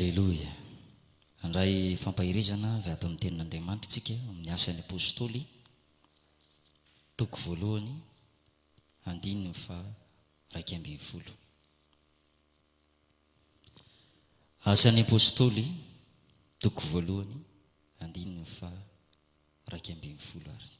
Aleloia! Handray fampaherezana avy ato amin'ny Tenin'Andriamanitra isika ao amin'ny Asan'ny Apostoly, toko voalohany, andininy faha-11. Asan'ny Apostoly, toko voalohany, andininy faha-11 ary.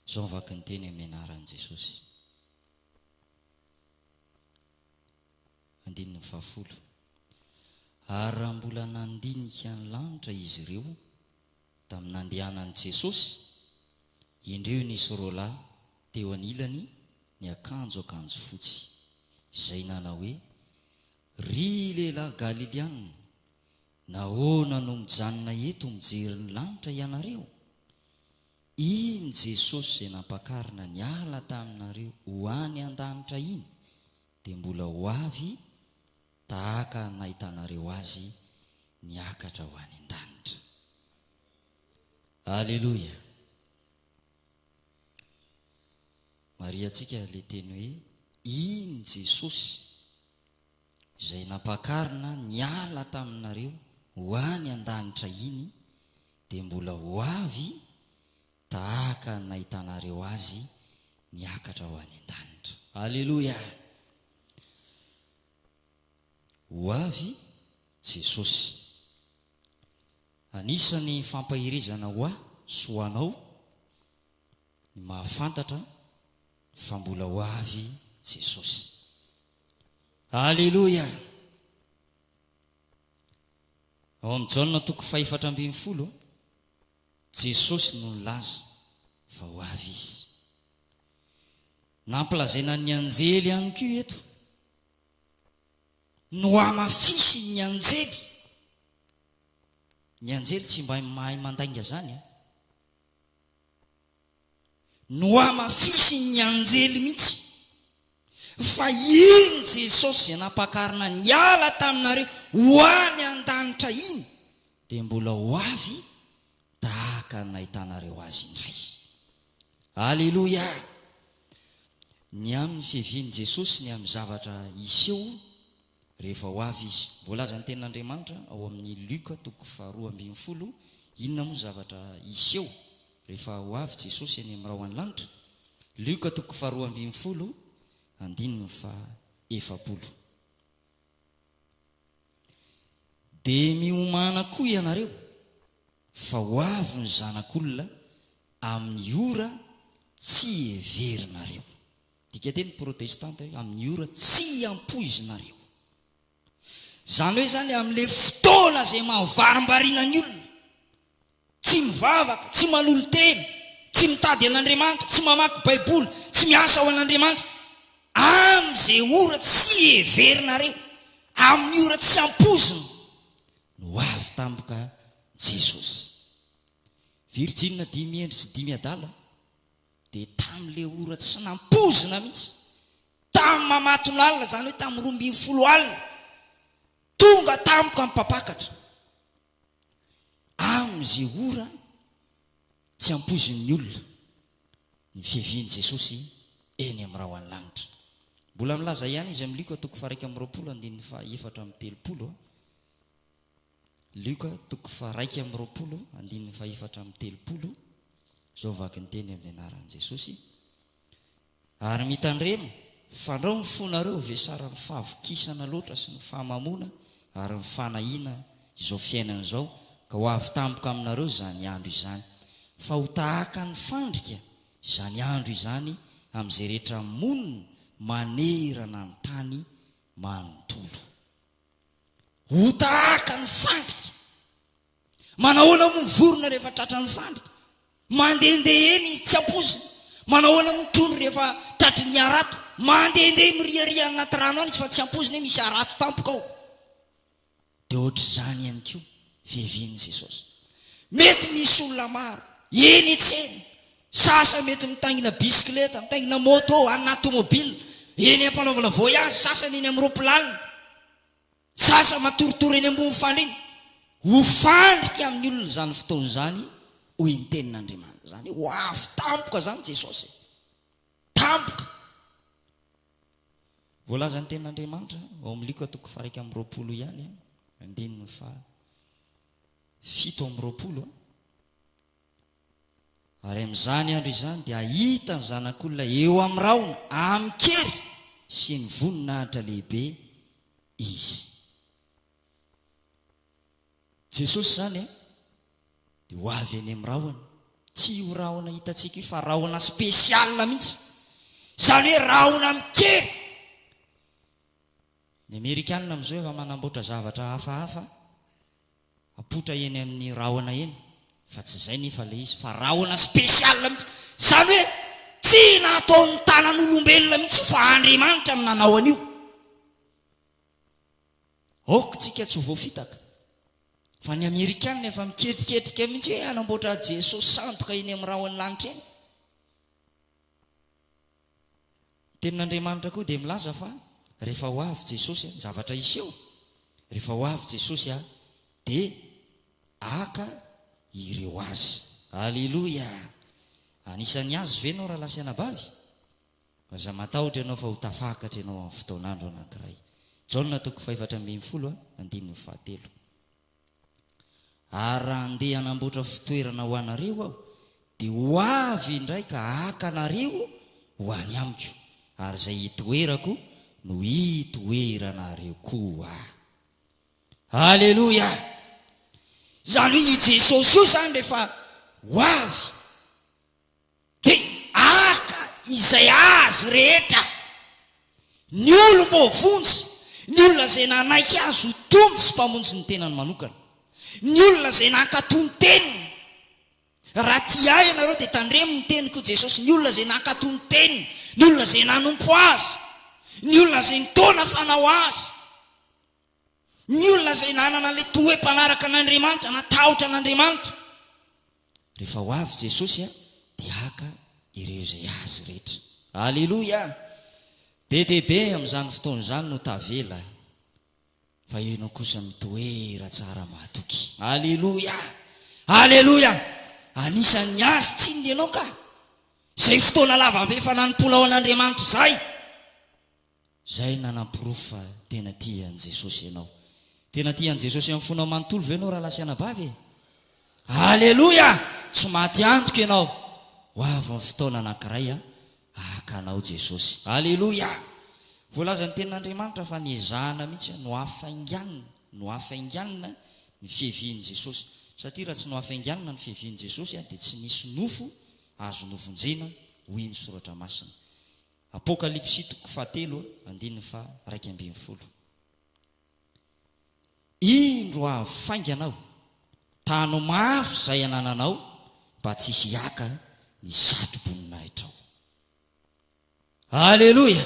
Izao ny vaky ny teny amin'ny anaran'i Jesosy. Andininy fahafolo. Ary raha mbola nandinika ny lanitra izy ireo, tamin'ny nandehanan'i Jesosy, indreo nisy roalahy teo anilany niakanjo akanjo fotsy, izay nanao hoe, Ry lehilahy Galiliana, nahoana no mijanona eto mijery ny lanitra ianareo? Iny Jesosy izay nampakarina niala taminareo ho any an-danitra iny, dia mbola ho avy tahaka ny nahitanareo azy niakatra ho any an-danitra. Aleloia! Marihantsika ilay teny hoe iny Jesosy izay nampakarina niala taminareo ho any an-danitra iny dia mbola ho avy tahaka ny nahitanareo azy niakatra ho any an-danitra. Aleloia! Ho avy Jesosy. Anisan'ny fampaherezana ho ahy sy ho anao ny mahafantatra fa mbola ho avy Jesosy. Aleloia! Ao amin'ny Jaona toko fahefatra ambin'ny folo, Jesosy no nilaza fa ho avy Izy. Nampilazaina ny anjely ihany koa eto. Nohamafisin'ny anjely. Ny anjely tsy mba mahay mandainga izany an. Nohamafisin'ny anjely mihitsy fa iny Jesosy izay nampakarina niala taminareo ho any an-danitra iny dia mbola ho avy tahaka ny nahitanareo azy indray. Aleloia! Ny amin'ny fiavian'i Jesosy ny amin'ny zavatra hiseho rehefa ho avy Izy. Voalazan'ny Tenin'Andriamanitra ao amin'ny Lioka toko faharoa ambin'ny folo, inona moa ny zavatra hiseho rehefa ho avy Jesosy eny amin'ny rahon'ny lanitra? Lioka toko faharoa ambin'ny folo, andininy faha efapolo. Dia miomàna koa ianareo, fa ho avy ny Zanak'olona amin'ny ora tsy heverinareo. Dikateny protestanta hoe amin'ny ora tsy ampoizinareo. Izany hoe izany amin'ilay fotoana izay mahavarimbariana ny olona, tsy mivavaka, tsy manolo-tena, tsy mitady an'Andriamanitra, tsy mamaky Baiboly, tsy miasa ho an'Andriamanitra, amin'izay ora tsy heverinareo, amin'ny ora tsy ampoizina no ho avy tampoka Jesosy. Virjina dimy hendry sy dimy adala dia tamin'ilay ora tsy nampoizina mihitsy, tamin'ny mamatonalina, izany hoe tamin'ny 12 alina, tonga tampoka ny mpampakatra. Amin'izay ora tsy ampoizin'ny olona ny fiavian'i Jesosy eny amin'ny rahon'ny lanitra. Mbola milaza ihany izy amin'ny Lioka toko faha-21 andininy faha-34. Lioka toko faha-21 andininy faha-34, izao vaky ny teny amin'ny anaran'i Jesosy. Ary mitandrema, fandrao ny fonareo vesaran'ny fahavokisana loatra sy ny fahamamoana ary ny fanahiana izao fiainana izao, ka ho avy tampoka aminareo izany andro izany. Fa ho tahaka ny fandrika izany andro izany amin'izay rehetra monina manerana ny tany manontolo. Ho tahaka ny fandrika. Manahoana moa ny vorona rehefa tratran'ny fandrika? Mandehandeha eny izy tsy ampoizina. Manahoana moa ny trondro rehefa tratry ny harato? Mandehandeha miriaria any anaty rano any izy fa tsy ampoizina hoe misy harato tampoka ao. Dia ohatr'izany ihany koa fiavian'i Jesosy. Mety misy olona maro eny an-tsena, sasany mety mitaingina bisikileta, mitaingina moto, any anaty tomobile, eny am-panaovana voyage, sasany eny amin'ny roplanina. Zaza matoritory eny ambony fandriana. Ho fandrika amin'ny olona izany fotoana izany, hoy ny tenin'Andriamanitra. Izany hoe ho avy tampoka izany Jesosy e. Tampoka. Voalazan'ny tenin'Andriamanitra ao amin'ny Lioka toko faha-21 ihany, andininy faha 27. Ary amin'izany andro izany dia hahita ny Zanak'olona eo amin'ny rahona amin-kery sy ny voninahitra lehibe Izy. Jesosy izany dia ho avy eny amin'ny rahona. Tsy io rahona hitantsika io fa rahona spécial mihitsy. Izany hoe rahona amin-kery. Ny Amerikanina amin'izao efa manamboatra zavatra hafahafa apoitra eny amin'ny rahona eny, fa tsy izay nefa ilay izy fa rahona spécial mihitsy. Izany hoe tsy nataon'ny tanan'olombelona mihitsy io fa Andriamanitra no nanao an'io. Aoka tsika tsy ho voafitaka. Fa ny Amerikanina efa miketriketrika mihitsy hoe hanamboatra Jesosy sandoka eny amin'ny rahon'ny lanitra eny. Tenin'Andriamanitra koa dia milaza fa rehefa ho avy Jesosy, ny zavatra hiseho, rehefa ho avy Jesosy dia haka ireo azy. Aleloia! Anisan'ny azy ve ianao rahalahy sy anabavy? Aza matahotra ianao fa ho tafakatra ianao amin'ny fotoan'andro anankiray. Jaona toko fahefatra ambinifolo andininy fahatelo. Ary raha handeha hanamboatra fitoerana ho anareo Aho, dia ho avy indray ka haka anareo ho any amiko, ary izay hitoerako no hitoeranareo koa. Aleloia! Izany hoe i Jesosy io izany rehefa ho avy, Dia haka izay azy rehetra, ny olom-boavonjy, ny olona izay nanaiky Azy ho Tompo sy Mpamonjy ny tenany manokana, ny olona izay nankatò ny Teniny. Raha tia Ahy ianareo dia tandremo ny Teniko, hoy Jesosy, ny olona izay nankatò ny Teniny, ny olona izay nanompo Azy, ny olona izay nitaona fanao Azy. Ny olona izay nanana ilay toe-panaraka an'Andriamanitra, natahotra an'Andriamanitra, rehefa ho avy Jesosy dia haka ireo izay azy rehetra. Aleloia! Be dia be amin'izany fotoana izany no tavela, fa ianao kosa mitoera tsara mahatoky. Aleloia! Aleloia! Anisan'ny azy tsinona ianao ka! Izay fotoana lavabe efa nanompoanao an'Andriamanitra izay. Izay nanamporofo fa tena tia an'i Jesosy ianao. Tena tia an'i Jesosy amin'ny fonao manontolo ve ianao rahalahy sy anabavy e? Aleloia! Tsy maty antoka ianao. Ho avy ny fotoana anankiray haka anao Jesosy. Aleloia! Voalazan'ny Tenin'Andriamanitra fa niezahana mihitsy nohafainganina, nohafainganina ny fiavian'i Jesosy. Satria raha tsy nohafainganina ny fiavian'i Jesosy dia tsy nisy nofo azo novonjena, hoy ny Soratra Masina. Apokalypsy toko fahatelo andininy faha 11. Indro avy faingana aho, tano mafy izay anananao mba tsy hiaka ny satroboninaitrao. Aleloia!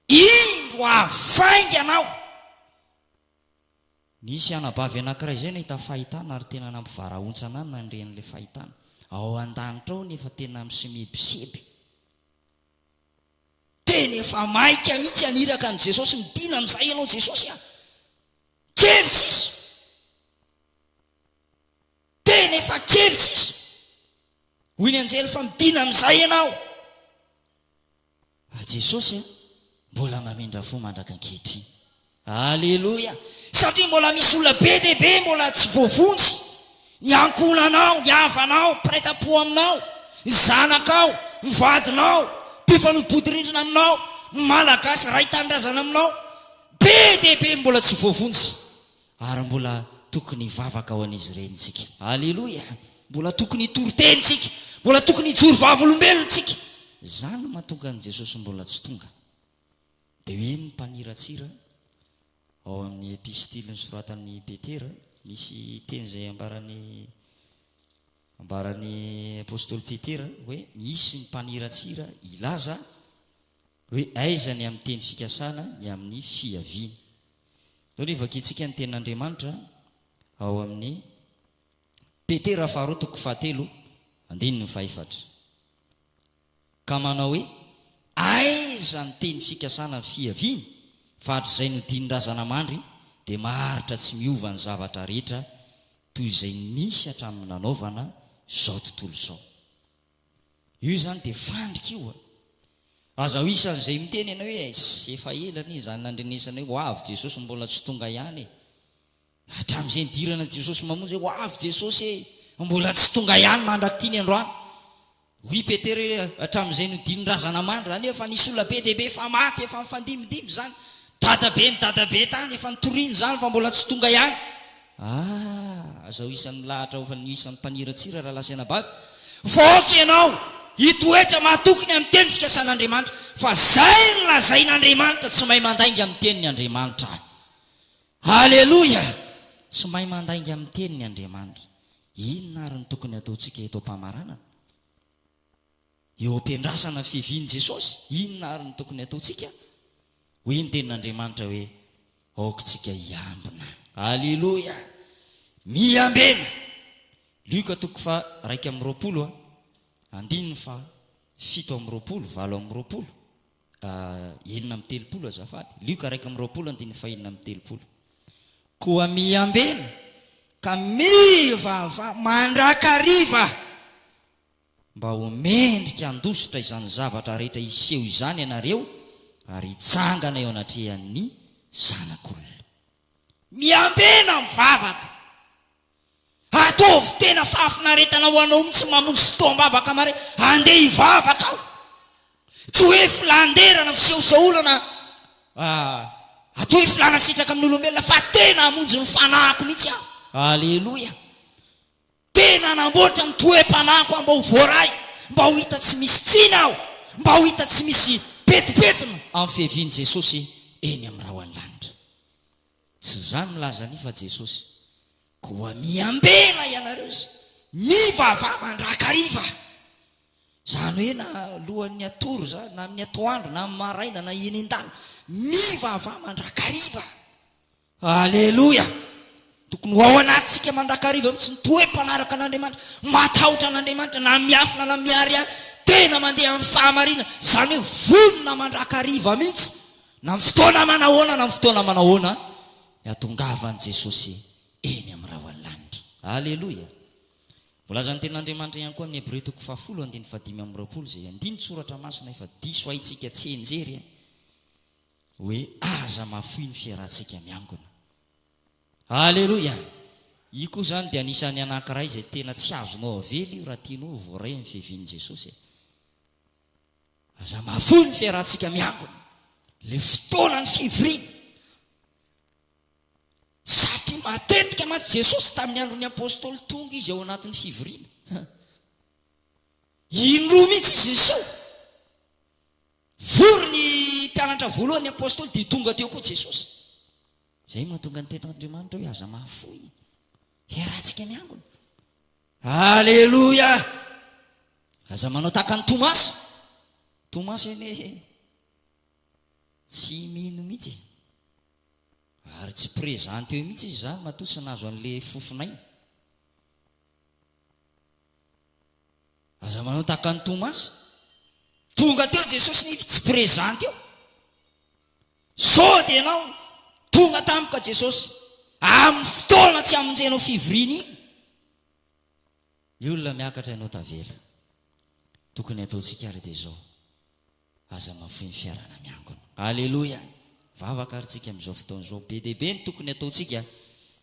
Indro avy faingana aho. Nisy anabavy anankiray izay nahita fahitana ary tena nampivarahontsana ahy nandre an'ilay fahitana. Ao an-danitra ao nefa tena misemebiseby. Tena efa maika mihitsy haniraka an'i Jesosy, midina amin'izay ianao Jesosy a! Kely sisa. Tena efa kely sisa. Hoy ny anjely fa midina amin'izay ianao. Fa Jesosy mbola mamindra fo mandraka ankehitriny. Aleloia! Satria mbola misy olona be dia be mbola tsy voavonjy. Ny ankohonanao, ny havanao, mpiray tampo aminao, ny zanakao, ny vadinao, mpifanolo-bodirindrina aminao, ny Malagasy iray tanindrazana aminao. Be dia be mbola tsy voavonjy. Ary mbola tokony hivavaka ho an'izy ireny isika. Aleloia! Mbola tokony hitory teny isika. Mbola tokony hijoro vavolombelona isika. Izany no mahatonga an'i Jesosy mbola tsy tonga. Dia hoy ny mpaniratsira ao amin'ny epistily nosoratan'i Petera, misy teny izay ambaran'i ambaran'i apostoly Petera hoe misy ny mpaniratsira hilaza hoe aiza ny amin'ny teny fikasana ny amin'ny fiaviany. Ndao anie vakintsika ny tenin'Andriamanitra ao amin'ny Petera faharoa toko fahatelo andininy fahefatra. Ka manao hoe, Aiza ny teny fikasana ny fiaviany, fa hatrizay nodinin-drazana mandry dia maharitra tsy miova ny zavatra rehetra toy izay nisy hatramin'ny nanaovana izao tontolo izao. Io izany dia fandrika io a! Aza ho isan'izay miteny ianao hoe, Eiss, efa ela anie izany nandrenesana hoe ho avy Jesosy mbola tsy tonga ihany e! Hatramin'izay nidirana Jesosy mamonjy hoe ho avy Jesosy e! Mbola tsy tonga ihany mandrak'ity ny androany. Hoy Petera hoe hatramin'izay nodian'ny razana mandry, izany hoe efa nisy olona be dia be efa maty, efa nifandimbindimby izany. Dadabe ny dadabe tany, efa nitoriana izany fa mbola tsy tonga ihany. Ah! Aza ho isan'ny milahatra ho isan'ny mpaniratsira rahalahy sy anabavy. Fa aoka ianao hitoetra mahatoky ny amin'ny teny fikasan'Andriamanitra, fa izay no lazain'Andriamanitra, tsy mahay mandainga amin'ny teniny Andriamanitra. Aleloia! Tsy mahay mandainga amin'ny teniny Andriamanitra. Inona àry no tokony hataontsika eto am-pamaranana? Eo am-piandrasana ny fiavian'i Jesosy, inona àry no tokony hataontsika? Hoy ny tenin'Andriamanitra hoe, Aoka isika hiambina. Aleloia! Miambena! Lioka toko faha 21, andininy faha 27, 28. 36 azafady, Lioka 21 andininy faha-36. Koa miambena ka mivavaha mandrakariva mba ho mendrika handositra izany zavatra rehetra hiseho izany ianareo ary hitsangana eo anatrehan'ny Zanak'olona. Miambena mivavaka. Ataovy tena fahafinaretana ho anao mihitsy mamonjy fotoam-bavaka maraina. Andeha hivavaka aho. Tsy hoe filan-dera na fisehoseholana atao hoe filana sitraka amin'ny olombelona fa tena hamonjy ny fanahiko mihitsy aho. Aleloia. Tena hanamboatra ny toe-panahiko aho mba ho voaray, mba ho hita tsy misy tsiny aho, mba ho hita tsy misy pentimpentina amin'ny fiavian'i Jesosy eny amin'ny rahon'ny lanitra. Tsy izaho no milaza an'io fa Jesosy. Koa miambena ianareo sy mivavaha mandrakariva. Izany hoe na alohan'ny hatory izany, na amin'ny atoandro, na amin'ny maraina, na eny an-dalana, mivavaha mandrakariva. Aleloia! Tokony ho ao anatintsika mandrakariva mihitsy ny toe-panaraka an'Andriamanitra, matahotra an'Andriamanitra, na miafina na miharihary, tena mandeha amin'ny fahamarinana, izany hoe vonona mandrakariva mihitsy, na amin'ny fotoana manahoana na amin'ny fotoana manahoana ny hatongavan'i Jesosy eny amin'ny rahon'ny lanitra. Aleloia! Voalazan'ny Tenin'Andriamanitra ihany koa amin'ny Hebreo toko fahafolo andininy fahadimy amby 20, izay andinin-tsoratra masina efa diso haintsika tsianjery, hoe aza mahafoy ny fiarahantsika miangona. Aleloia! Io koa izany dia anisan'ny anankiray izay tena tsy azonao avela io raha tianao ho voaray amin'ny fiavian'i Jesosy e. Aza mahafoy ny fiarahantsika miangona. Ilay fotoanan'ny fivoriana. Satria matetika mantsy Jesosy tamin'ny andron'ny apostoly tonga izy ao anatin'ny fivoriana. Indroa mihitsy izy niseho. Vory ny mpianatra voalohany apostoly dia tonga teo koa Jesosy. Izay mahatonga ny tenin'Andriamanitra hoe aza mahafoy. Fiarahantsika miangona. Aleloia! Aza manao tahaka an'i Tomasy. Tomasy anie tsy mino mihitsy e. Ary tsy présent teo mihitsy izy izany matoa tsy nahazo an'le fofon'aina. Aza manao tahaka an'i Tomasy. Tonga teo Jesosy nefa tsy présent teo. Sao dia ianao tonga tampoka Jesosy amin'ny fotoana tsy hamonjenao fivoriana iny. Ny olona miakatra ianao tavela. Tokony hataontsika ary dia izao. Aza mahafoy ny fiarahana miangona. Aleloia! Vavaka ary tsika amin'izao fotoana izao. Be dia be ny tokony hataontsika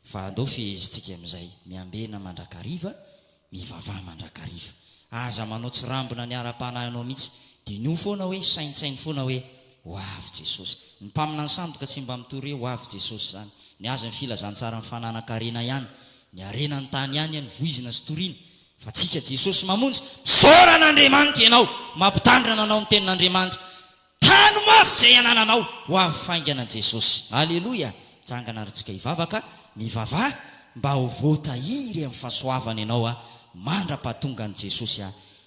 fa andao fehezintsika amin'izay. Miambena mandrakariva, mivavaha mandrakariva. Aza manao tsirambina ny ara-panahinao mihitsy. Diniho foana hoe, saintsaino foana hoe, Ho avy Jesosy. Ny mpaminany sandoka tsy mba mitory hoe ho avy Jesosy izany. Ny azy ny filazantsaran'ny fananan-karena ihany. Ny harenan'ny tany ihany no voizina sy torina. Fa tsika Jesosy mamonjy. Misaora an'Andriamanitra ianao. Mampitandrina anao ny tenin'Andriamanitra. Tano mafy izay anananao. Ho avy faingana Jesosy. Aleloia. Mitsangana ary tsika hivavaka. Mivavaha mba ho voatahiry amin'ny fahasoavana ianao mandra-pahatongan'i Jesosy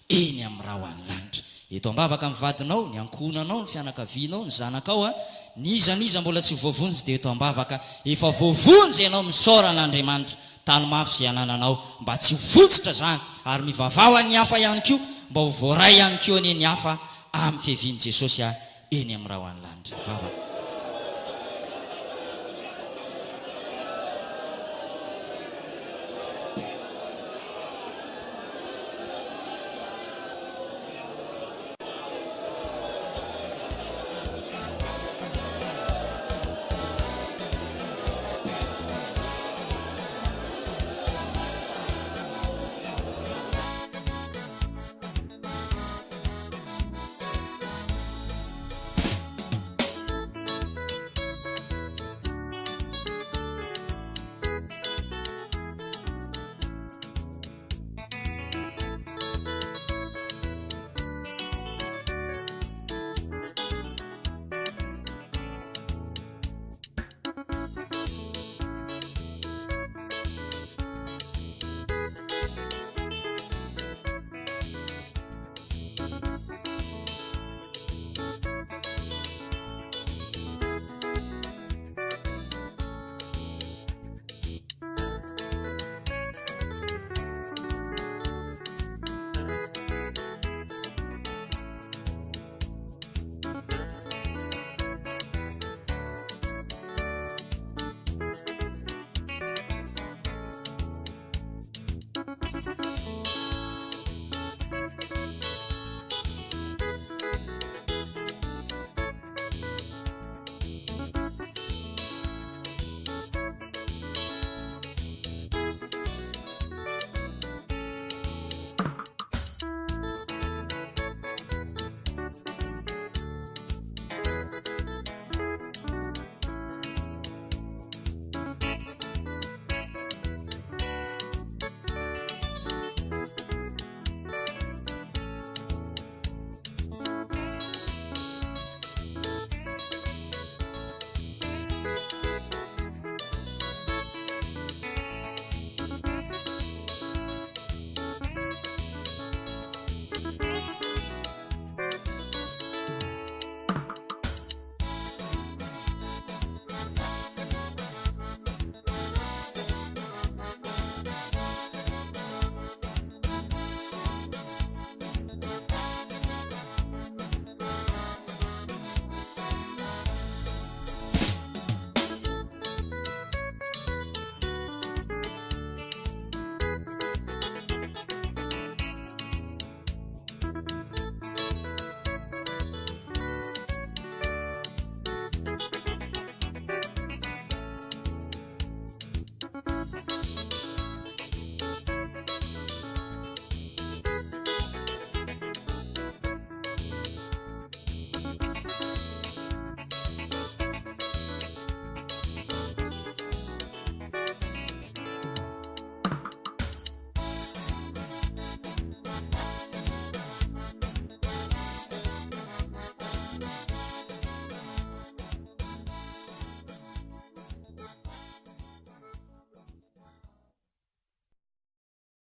eny amin'ny rahon'ny lanitra. Eto am-bavaka amin'ny vadinao, ny ankohonanao, ny fianakavianao, ny zanakao, n'iza n'iza mbola tsy voavonjy dia eto am-bavaka. Efa voavonjy ianao, misaora an'Andriamanitra. Tano mafy izay anananao mba tsy ho votsotra izany ary mivavaha ho an'ny hafa ihany koa mba ho voaray ihany koa anie ny hafa amin'ny fiavian'i Jesosy eny amin'ny rahon'ny lanitra. Vavaka.